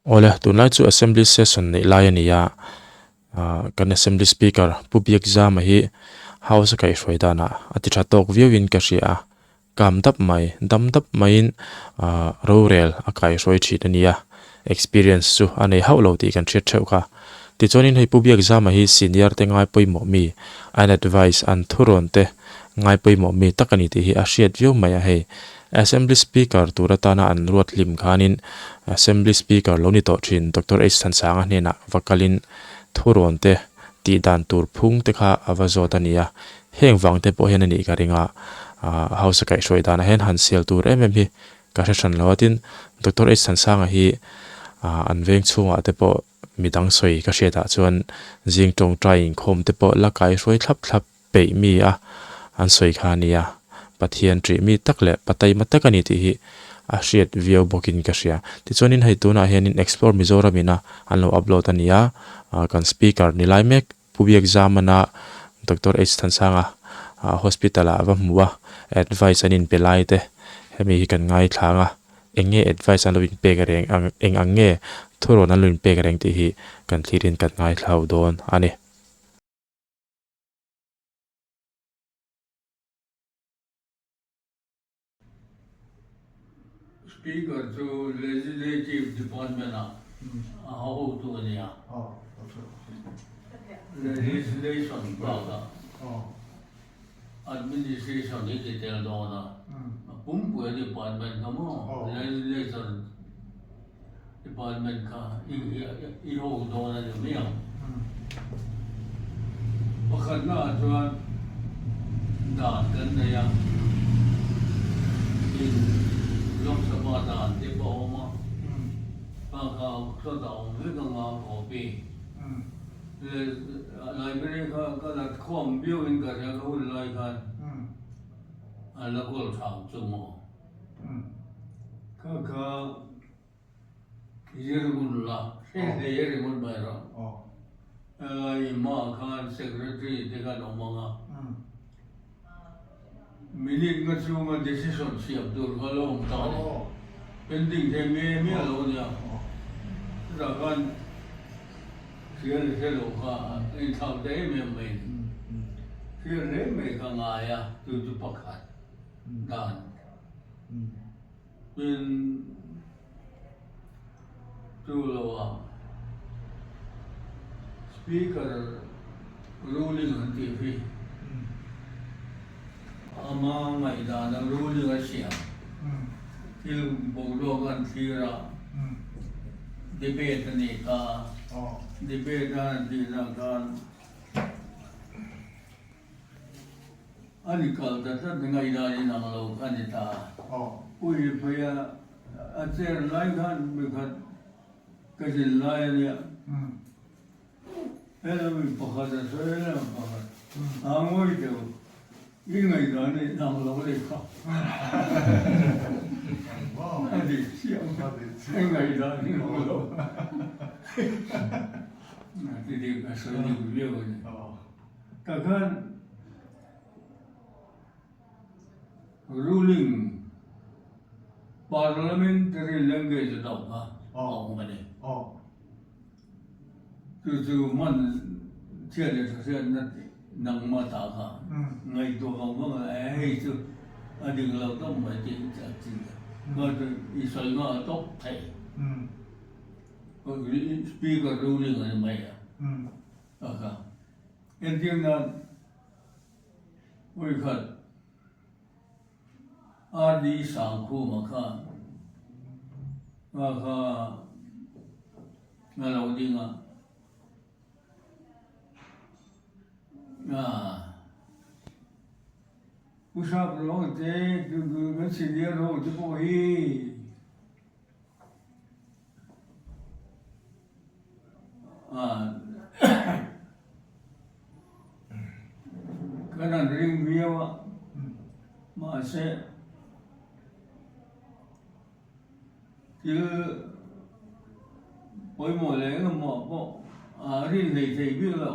Awle, tunlai chu Assembly Session neih lai a ni a, kan Assembly Speaker Pu Biakzama hi House a kaihhruai danah a ti tha tawk viauin ka hria a, kam dap mai, dam dap maiin rorel a kaihhruai thin a ni a, experience chu a nei hauh lo tih kan hriat theuh kha. Tichuanin hei Pu Biakzama hi senior te ngai pawimawh mi, an advice, an thurawn te ngai pawimawh mi tak a ni tih hi a hriat viau mai a hei. Assembly Speaker tur atana an ruat hlim khanin Assembly Speaker lo ni tawh thin Doctor H Thansanga hnenah va kalin thurawn te tih dan tur phung te kha a va zawt a ni a, heng vang te pawh hian a nih ka ring a, House a kaihhruai danah hian han sel tur em em hi ka hre hran lo a, tin Doctor H Thansanga hi an veng chhungah te pawh midang sawi ka hriatah chuan zing tawngtai inkhawm te pawh la kaihruai thlap thlap peih mi a an sawi kha a nia, Pathian ṭih mi tak leh pataima tak a ni tih hi a hriat viau bawkin ka hria. Tichuanin hei tunah hianin Explore Mizoram ina an lo upload a ni a, kan speaker ni lai mek Pu Biakzamana Doctor H Thansanga hospital ah va hmu a, advice an inpe lai te hemi hi kan ngaithlang a, eng nge advice an lo inpek reng ang eng ang nge thurawn an lo inpek reng tih hi kan thlirin kan ngaithlau dawn a ni. Speaker chu Legislative Department ah a hotu a ni a, Legislation bakah Administration hi ti tel dawn a, pumpui a department kha maw Legislature Department kha i ho dawn a ni mai ang. Pakhatna ah chuan dan kan nei a, tin Lok Sabha dan te pawh a awm a, kha kha sawtah a awm vek ang a copy. Library kha ka la khawm viauin ka hria ka hun lai khan a la kawl thang chu maw. Kha kha zirngun la, hre hle ringawt mai rawh. Helai hmaah khan secretary te khan awm ang a, minute nga chhunga decision siam tur kha lo awm ta a ni. Pending thei miah miah lo a nia. Chutah khan hria leh hre lo kha a inthlak ta em em mai a ni. Hria hle mai kha ngai a, chu chu pakhat dan. Tin, chu loah Speaker ruling an tih hi ama ngaihdana ruling a siam thil boruak an thlir a, debate a ni ta a, debate a an tihna khan A ni kal ta tlat ni ngaihdan in ang lo kha ni ta. Ui phei a a chair lai khan mikhat ka zin lai a nia. Hello mi pakhat a sawi hello mi pakhat a ngawi deuh i ngaihdan in ang lo leh kha. A dik chiah i ngaihdan in ang lo. A ti dik a sawi dik viau a ni. Tah khan ruling parliamentary language a dawk kha a awm a ni. Chu chu hman chhiat leh tha hriatna nangmah tah kha ngaihtuah vang vang a, hei chu a dik lo tawp mai tih a chi a. I sawi nghah a tawp thei. Speaker ruling a ni mai a. A kha entir nan vawikhat RD Sangkhuma khan a kha a lo ding a, Pu Hraprong te kan senior ho te pawh hi. Kan han ring viau a, mahse thil pawimawh leh engemaw pawh a rin hlei thei bik lo.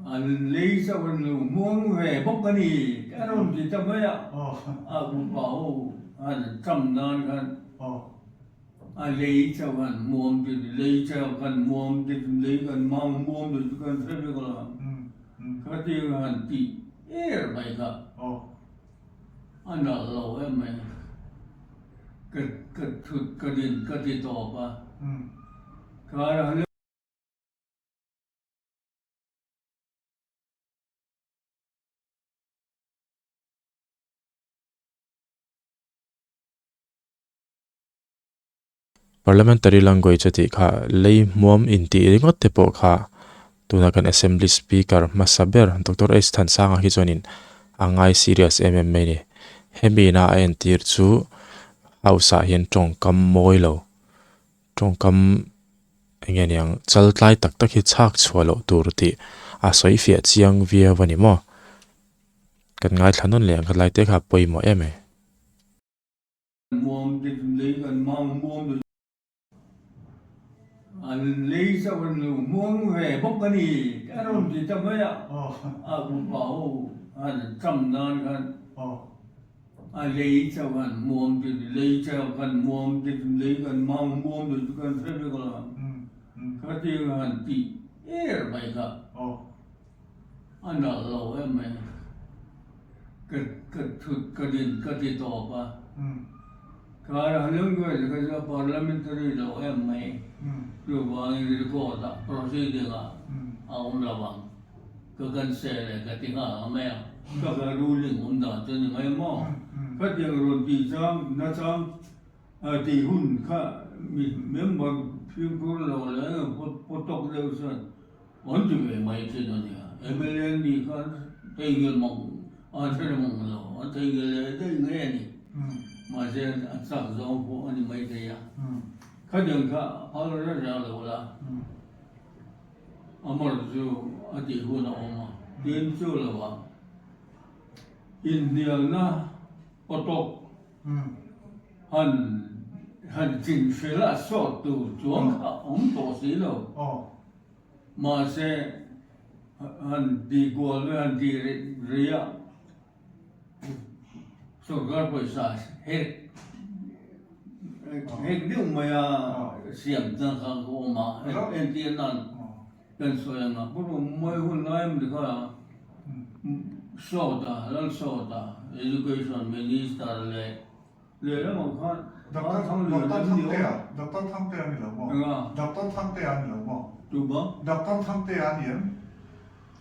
An lei chauh an lo hmuang ve bawk a ni, a rawn ti ta mai a, a upa ho han cham nan khan. A lei chauh han muam te lei chauh kan muam te lei kan mau muam te chu kan hre vek lo ang. Khatiang han tih er mai kha a nalh lo em mai. Ka ka thut ka din ka ti tawp a. Kar Parliamentary language a tih kha lei hmuam intih ringawt te pawh kha tuna kan Assembly Speaker hmasa ber Doctor H Thansanga hi chuanin a ngai serious em em mai a ni. Hemi ina a entir chu House ah hian tawngkam mawi lo, tawngkam eng nge niang chal tlai tak tak hi chhak chhuah loh tur tih a sawi fiah chiang viau a ni maw. Kan ngaithla nawn leh ang kha lai te kha pawimawh em e. Muam te chu lei kan mau muam te an lei chauh an lo muang ve bawk a ni a rawn ti ta mai a, a upa ho han cham nan khan a lei chauh an muam te chu lei chauh kan muam te chu lei kan mau muam te chu kan hre vek lo ang khatiang han tih er mai kha. A nalh lo em mai. Ka ka thut ka din ka ti tawp a. Kar a language kha chu a parliamentary lo em mai. Chuvangin record ah proceeding ah a awm lo ang. Ka cancel e ka ti nghal ang mai a. Ka ka ruling awm dan chu a ni mai maw. Khatiang rawn tih chang nachang tih hun kha mi member fimkhur lo leh eng emaw pawtawk deuh chuan An ti ve mai thin a nia. Mla nih khan theihnghilh mang an hre mang lo, an theihnghilh leh daih ngei a ni. Mahse a chak zawng pawh a ni mai thei a. Khatiang kha a phal reng reng lo la, a mar chu a tih hun a awm a, tin chu lo ah inhnialna pawtawk han han chinfel a sawt tur chuang kha a awm tawh si lo. Mahse, han tih kual ve han tih rei a, sorkar pawisa hek hek deuh mai a siam tan kha ka awm a, entir nan kan sawi ang a, pawh mawi hun lai em ni kha Sawta, Lalsawta, Education Minister leh Lehlamah khan Doctor Doctor Thangtea Doctor Thangtea a ni lo maw? Enga? Doctor Thangtea a ni lo maw? Tuba? Doctor Thangtea a ni em?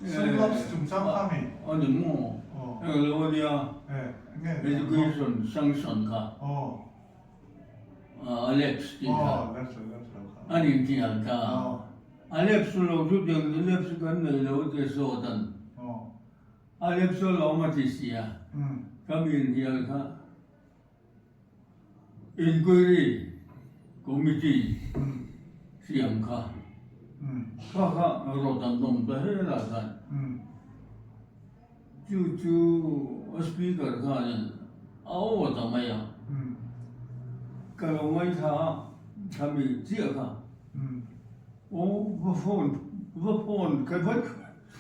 Sum lapse chungchang kha mi? A ni maw? Eng lo a nia. Enge? Education sanction kha. A lapse tih kha. Aw, lapse lapse lo kha. A ni tih ang ta. A lapse lo chu tiang lapse kan nei lo tia sawt an. A lapse lo awm a ti sia. Ka mi inhnial kha. Inquiry Committee siam kha kha kha rawt an awm ta hel ah khan chu chu a speaker khanin a aw ta mai a, ka lo ngaithla a khami chiah kha aw va phone va phone ka va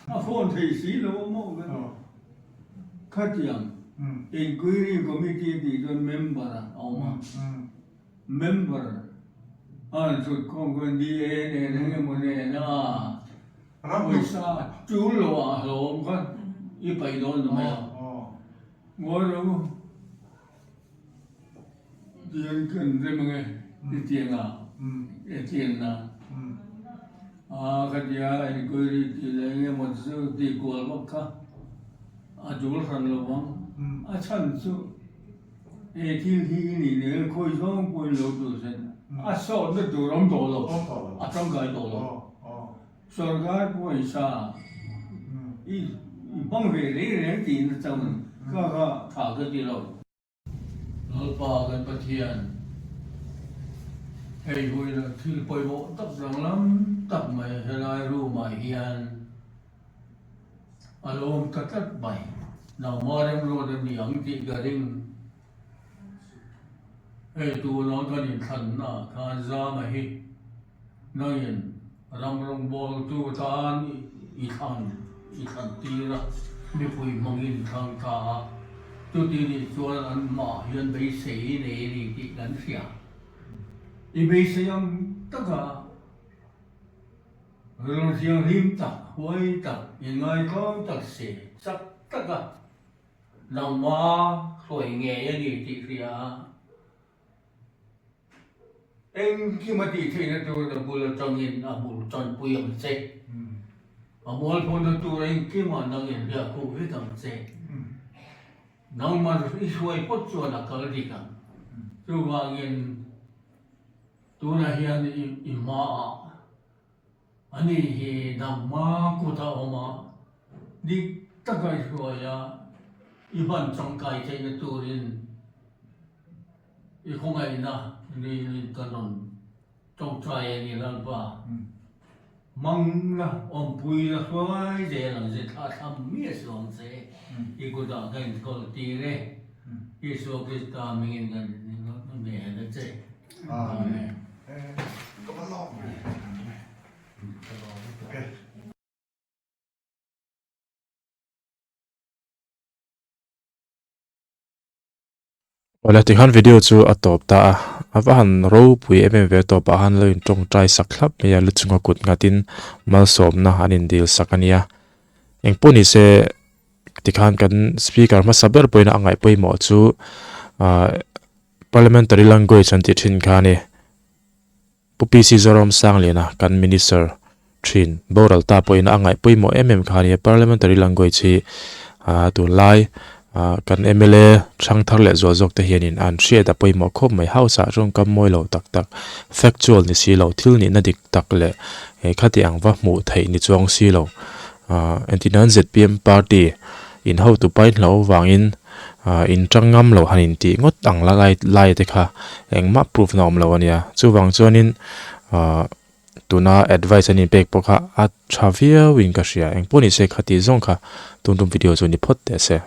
a phone thei si lo a maw ka ti. Khatiang Inquiry Committee tih chuan member a awm a, member a han chhut khawm khan DA nen eng emaw nen a pawisa tul lo ah hlawm kha i paih dawn ta mai a, ngawi ro tiang kan rem ange hetiang ah hetiang nan. A ka ti a, inquiry tih leh eng emaw chu tih kual vak kha a tul hran lo vang. A chhan chu he thil hi i nih nen khawi zawng pawhin lo tur sen a sawtna tur awm tawh lo, a tangkai tawh lo. Sorkar pawisa i hmang ve reng reng tihna chang kha kha tha ka ti lo. Lalpa kan Pathian, hei huina thil pawimawh tak danglam tak mai helai room ah hian a lo awm ta tlat mai. Nangmah remruat a ni ang tih ka ring. Hei tuna kan inthlanna ah khan Zama hi nangin ram rawngbawltu tan i thlan i thlan tir a, mipui hmangin thlang ta a, chuti nih chuan anmah hian beisei nei a ni tih kan hria. I beisei ang taka rilru thianghlim tak, huai tak, inngaihtlawm tak si, chak taka nangma hruai ngei a ni tih hria a, engkim a tih theihna tur na bul atangin a bul tanpui ang che. A mualphawna tur engkimah nang inhliah khuh vek ang che. Nangmah i hruai phawt chuan a kal dik ang. Chuvangin tunah hian i hmaah ani hi nangma kut a awm a, dik taka i hruai a, i hman tangkai theihna turin i khawngaihna rilin ka rawn tawngtai a ni Lalpa. Mang la, awmpui la hruai zel ang che, thla thlam miah suh ang che, i kutah ka inkawl tir e, Isua Krista hmingin kan ngen a che. Amen. Ka va lawm ve. Ka lawm lutuk e. Awle tikhan video chu a tawp ta a, a va han ropui em em ve tawp ah khan lo in tawngtai sak thlap mai a lu chunga kut nghat in malsawmna an in dil sak a nia. Engpawh ni se tikhan kan speaker hmasa ber pawhin a ngaih pawimawh chu ah parliamentary language an tih thin kha a ni. Pu PC Zoram Sangliana kan Minister thin boral ta pawhin a ngaih pawimawh em em kha a nia. Parliamentary language hi tunlai kan mla hrang thar leh zual zawk te hianin an hriat a pawimawh khawp mai. House ah tawngkam mawi lo tak tak, factual ni si lo, thil nihna dik tak leh khati ang va hmuh theih ni chuang si lo. Engtin zpm party in hotu pain hlo vangin in tang ngam lo han in tih ngawt ang la lai lai te kha engmah proof na awm lo a nia. Chuvang chuanin tuna advice an inpek pawh kha a tha viau in ka hria. Engpawh ni se kha tih zawng kha tun tum video chu ni phawt teh se.